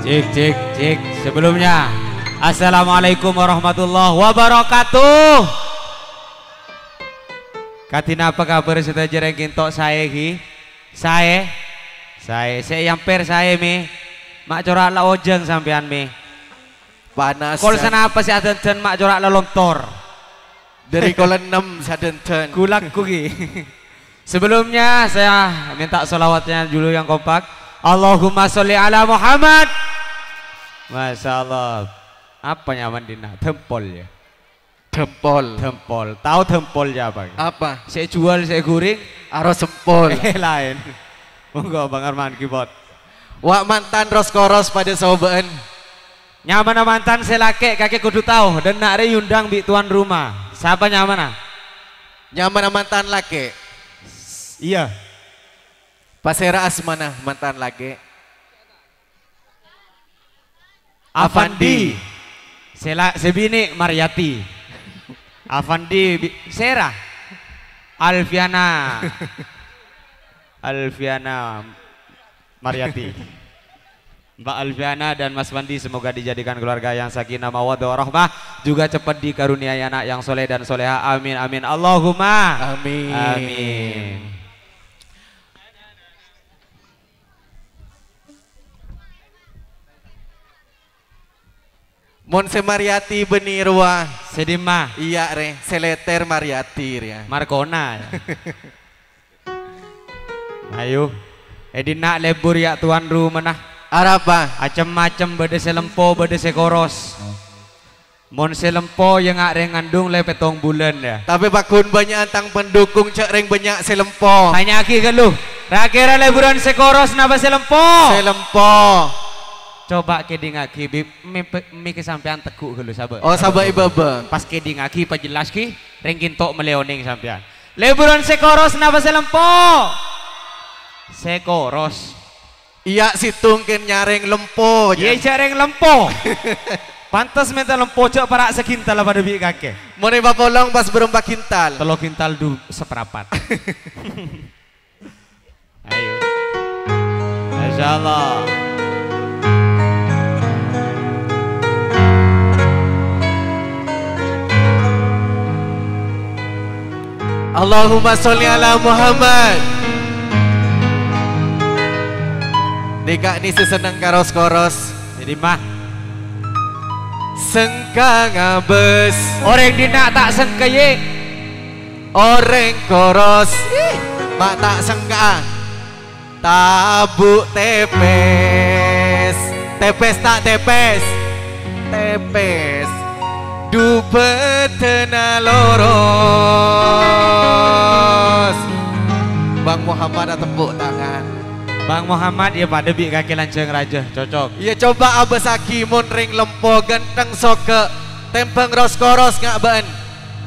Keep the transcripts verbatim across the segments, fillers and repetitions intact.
Cek, cek, cek. Sebelumnya, assalamualaikum warahmatullahi wabarakatuh. Kadhi napa kabhâr sadhâjâ rèng kènto' saè, ghi? Saè? Saè. Sè èampèr saè, Mi. Ma' cora' la ojhâng sampèyan, Mi. Panas, Kol ya. Sanapa sè adhândhân ma' cora' la lontor? Dhâri kol ennem sè adhândhân. Gulakku, ghi. Sebelumnya, saya minta sholawatnya dulu yang kompak. Allahumma sholli ala Muhammad. Masya Allah. Apa nyaman dina? Dempol, ya? Dempol. Dempol. Tahu dempol ya apa? Apa? Sè juwâl, sè ghuring. Aros sempol. Eh, laèn. Monggo, Bang Arman keyboard. Wa' mantan ros-koros padâ sobâ'ân. Nyamana mantan sè lakè' kakè kodhu tao, dâ' enna' rè èondhâng bi' tuan rumah. Sapa nyamana? Nyamana mantan lakè'? Iyâ. Pasèra asmana mantan lakè'? Afandi. Afandi. Sè la-, sè binè' Maryati. Afandi bi-, sèra? Alfiana. Alfiana Maryati. Mbak Alfiana dan Mas Fandi, semoga dijadikan keluarga yang sakinah mawaddah warahmah, juga cepat dikaruniai anak yang soleh dan soleha. Amin, amin. Allahumma. Amin. Amin. Mon sè Maryati bânnè rowa. Sè dimma? Iyâ, rè. Sè lètèr Maryati, rèya. Markona, ya. Ayo. È dinna' lebur, ya, tuan rumana. Arapa? Acem-macem, bâdâ sè lempo, bâdâ sè koros. Mon sè lempo, ya, nga' rèng ngandung lè pèttong bulân, ya. Tapè paggun bânnya'an tang pendukung, jhâ' rèng bânnya' sè lempo. Tanya'aghi ghâllu. Ra-kèra leburan sè koros napa sè lempo? Sè lempo. Coba kèdingaghi, Bib. Mè-, mè kè sampèyan tegghu' ghâllu, sabâ'. Oh, sabâ' è bâbâ. Pas kèdingaghi, pajellas ghi, rèng kènto' mellè onèng sampèyan. Leburan sè koros napa sè lempo? Sè koros. Iyâ, sèttong kèn nyarèng lempo, Iyâ, jhân. Nyarèng lempo. Pantes mènta lempo, jhâ' para' sakintal padâ bi' kakè. Mon èpapolong pas bârâmpa kintal? Tello kintal du-, saparapat. Ayo. Masya Allah. Allahumma sholli ala Muhammad. Nèka nè sè senneng ka ros-koros. Jadi mah. Sengka ngabâs. Orèng dinna' ta' sengka, yè. Orèng koros. Ih, ma' ta' sengka. Tabu' tèpès. Tèpès ta' tèpès? Tèpès. Du bâdâna loros. Bang Muhammad atepuk tangan. Bang Muhammad, iyâ, padâ bi' kakè lanjhâng rajâ, cocok. Iyâ, coba abâssaghi mon rèng lempo ghântheng soghâ tèmbhâng ros-koros nga' bâ'ân.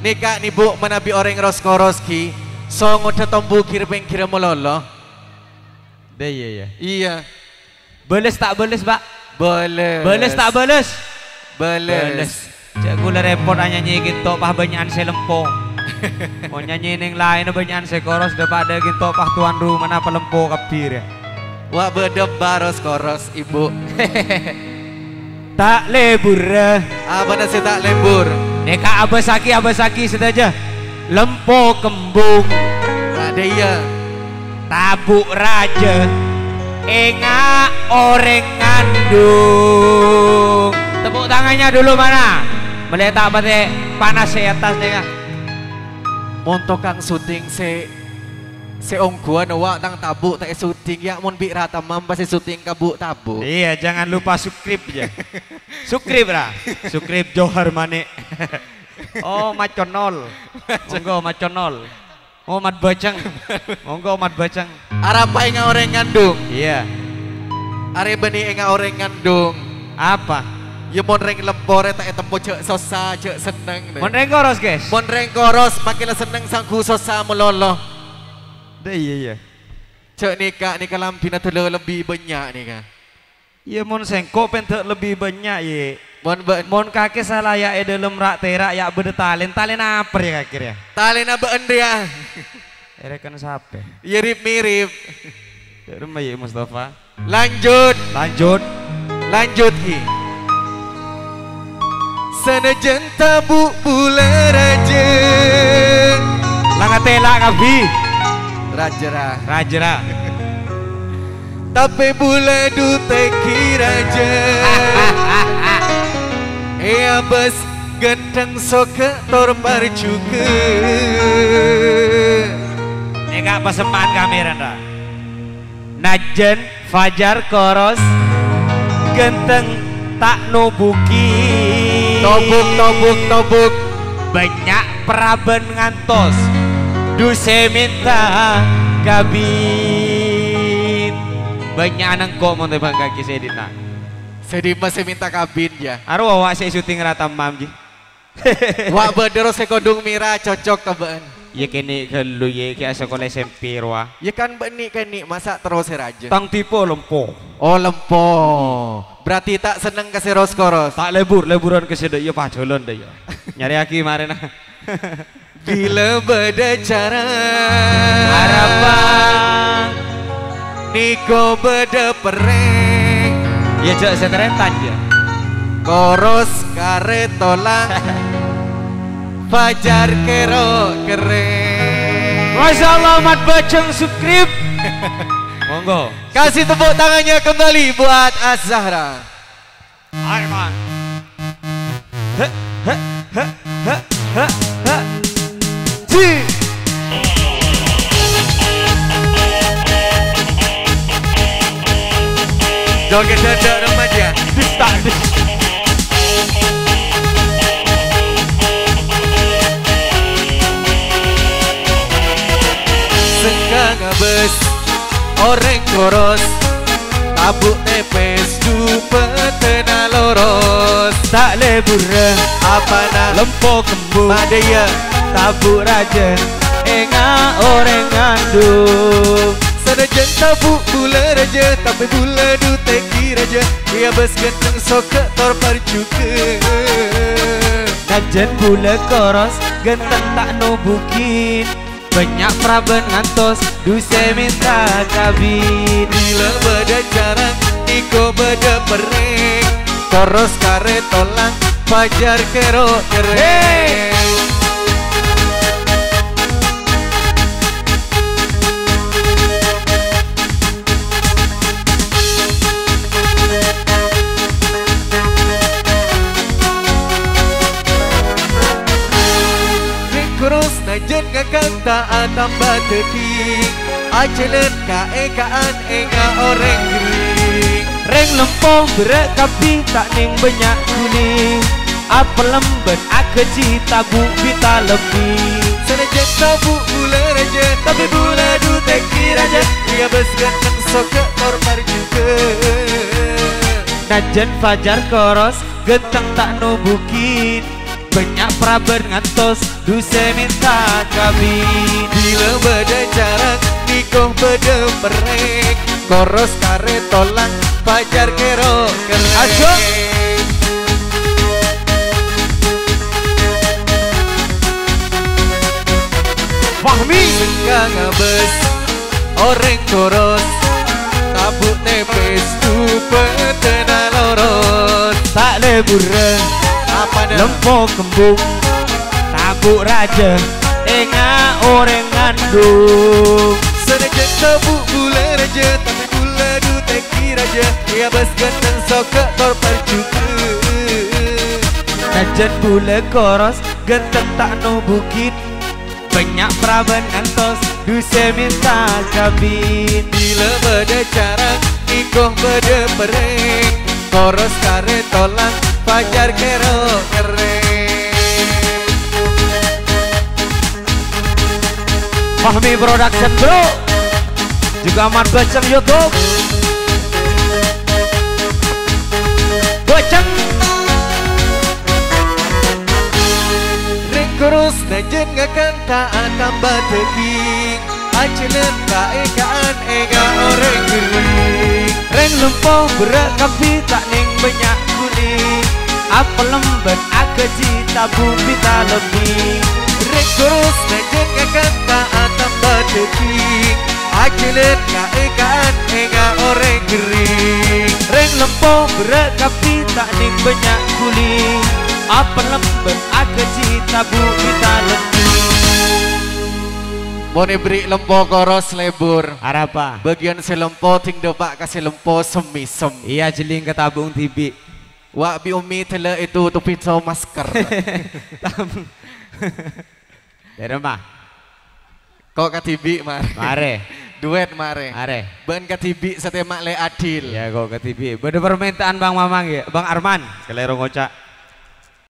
Nèka nè, Bu', manabi orèng ros-koros ghi, songodhâ tombu ghir-pèngghirrâ malolo. Dâ, iyâ, iyâ. Iyâ. Bâles ta' bâles, Pak? Bâles. Bâles ta' bâles? Bâles. Bâles. Jhâ' ghulâ rèpot anyanyè kènto' pas bânnya'an sè lempo. Mon nyanyè nèng laènna bânnya'an sè koros, dâ-padâ kènto' pas tuan rumana palempo kabbhi rèya. Wa' bâdâ baros koros, Ibu. Ta' lebbhurrâ. Apana sè ta' lebbhur? Nèka abâssaghi, abâssaghi sadhâjâ. Lempo kembung. Adâ iyâ. Tabu' rajâ. Enga' orèng ngandung. Tepuk tangannya dulu mana? Melihat tak patè panas è attas nèka. Mon tokang syuting sè, sè ongghuwân, wa' tang tabu' ta' èsyuting, yâ, mon bi' ra temmem pas èsyuting ka bu' tabu'. Iya, jangan lupa subscribe, ya. Subscribe, ra. Subscribe Johar Manik. Oh, Maconol. Monggo, Maconol. Oh, Mat Baceng. Monggo, Mat Baceng. Arapa enga' orèng ngandung? Iya. Arè bânnè enga' orèng ngandung. Apa? Yâ, mon rèng lempo rè ta' ètemmo jhâ' sossa, jhâ' senneng, dâ. Mon rèng koros, guys. Mon rèng koros, makkè la senneng sangghu sossa malolo. Dâ, iya, iya. Jhâ' nèka, nèka lambhina dâlâ lebbi bânnya' nèka. Iyâ, mon sèngko' pènta' lebbi bânnya', yè. Mon bâ-, Mon kakè sala yâ è dâlem ra'-tèra' yâ bâdâ talèn, talèn apa rèya kakè rèya? Talènna bâ'ân rèya. Èrèken sapè? Iyâ, rip-mirip. Jhâ' remma, yè, Mustafa. Lanjut. Lanjut. Lanjut, Ki. Sanajjân tabu' bulâ rajâ. La ngatèla' kabbhi. Rajâ, ra. Rajâ, ra. Tapè bulâ dhu tèngghi rajâ. È abâs ghântheng sogâ' tor parjhughâ. Ènga' pasemma'an kamèran, ra. Najjhân Fajar Koros ghântheng ta' nobugi. Tobuk, tobuk, tobuk. Bânnya' parabân ngantos dusè mènta kabin. Bânnya' nengko' mon tèbhâng kakè sè dinna'. Sè dimma sè mènta kabin, yâ? Arowa sè syuting ra tammam, Ji. Wa' bâdâ ro sè kodhung mèra cocok ka bâ'na. Iyâ kènè' ghâllu, iyâ, kè asakola S M P rowa. Iyâ kan bâ'na kènè' masa' terro sè rajâ. Tang tipo lempo. Oh, lempo. Berarti ta' senneng ka sè ros-koros. Ta' lebur, leburan ka sè dâ' iyâ pajhâlân dâ' iyâ. Nyarèyaghi marèna. Bilâ bâdâ cara. Arapa? Nèko bâdâ perrèng. Iyâ, jhâ' sè tarètan, yâ. Koros karè tolang. Fajar kèro kerrèng. Masya Allah, Mat Bajeng Sukrip. Monggo. Kasih tepuk tangannya kembali buat Az-Zahra. Ayo, Bang. He, he, he, he, he, he. Ji. Joget dada remaja. Bis tak bis. Sengka ngabes. Orèng koros, tabu' tèpès, dhubâtèna loros. Ta' leburrâ, apana? Lempo kembung. Madâ iyâ. Tabu' rajâ, ènga' orèng ngandung. Sanajjhân tabu' bulâ rajâ, tapè bulâ dhu tèngghi rajâ. Iyâ bâs ghântheng sogâ' tor parjhughâ. Najjhân bulâ koros, ghântheng ta' nobugi. Bânnya' parabân ngantos dusè mènta kabin. Bilâ bâdâ carang, nèko bâdâ perrèng. Koros karè tolang, fajar kèro kerrèng. He! Rèng koros najjhân ngakan ta' atamba dhâging, ajhâlân ka-èka'an ènga' orèng ghering. Rèng lempo berrâ' kabbhi ta' nèng bânnya' ghuli. Apellem bân aghâji tabu' bi' ta' lebbi. Sanajjhân tabu' bulâ rajâ, tapè bulâ dhu tèngghi rajâ. Iyâ bâs ghântheng sogâ' tor parjhughâ. Najjhân fajar koros, ghântheng ta' nobugi. Bânnya' parabân ngantos dusè mènta kabin. Bilâ bâdâ carang, nèko bâdâ perrèng. Koros karè tolang, fajar kèro kerrèng. Ajo. Fahmi. Sengka ngabes orèng koros, tabu' tèpès, dhubâtèna loros. Ta' leburrâ. Apana? Lempo kembung. Tabu' rajâ, ènga' orèng ngandung. Sanajjhân tabu' bulâ rajâ, tapè bulâ dhu tèngghi rajâ. Iyâ bâs ghântheng sogâ' tor parjhughâ. Najjhân bulâ koros, ghântheng ta' nobugi. Bânnya' parabân ngantos dusè mènta kabin. Bilâ bâdâ carang, nèko bâdâ perrèng. Koros karè tolang, fajar kèro kerrèng. Fahmi Production, Bro. Juga Ahmad Bajeng YouTube. Bajeng. Rèng koros najjhân ngakan ta' atamba dhâging. Ajhâlân ka-èka'an ènga' orèng ghering. Rèng lempo berrâ' kabbhi ta' nèng bânnya' ghuli. Apellem bân aghâji tabu' bi' ta' lebbi. Rèng koros najjhân ngakan ta' atamba dhâging. Ajhâlân ka-èka'an ènga' orèng ghering. Rèng lempo Berrâ' kabbhi ta' nèng bânnya' ghuli. Apellem bân aghâji tabu' è talèng. Mon èberri' lempo koros lebur. Arapa? Bâgiyân sè lempo dhing dâpa' ka sè lempo sem-mèsem. Iyâ, jhelling ka tabu'na dhibi'. Wa' bi' Ummi tella' ètotobhi so masker. Tam-, Dâremma. Ko' kadhibi' marè. Marè. Duwèt marè. Marè. Bân kadhibi' satèma' lè adil. Iyâ, ko' kadhibi'. Bâdâ parmènta'an Bang Mamang, yâ? Bang Arman. Kalèro ngoca'.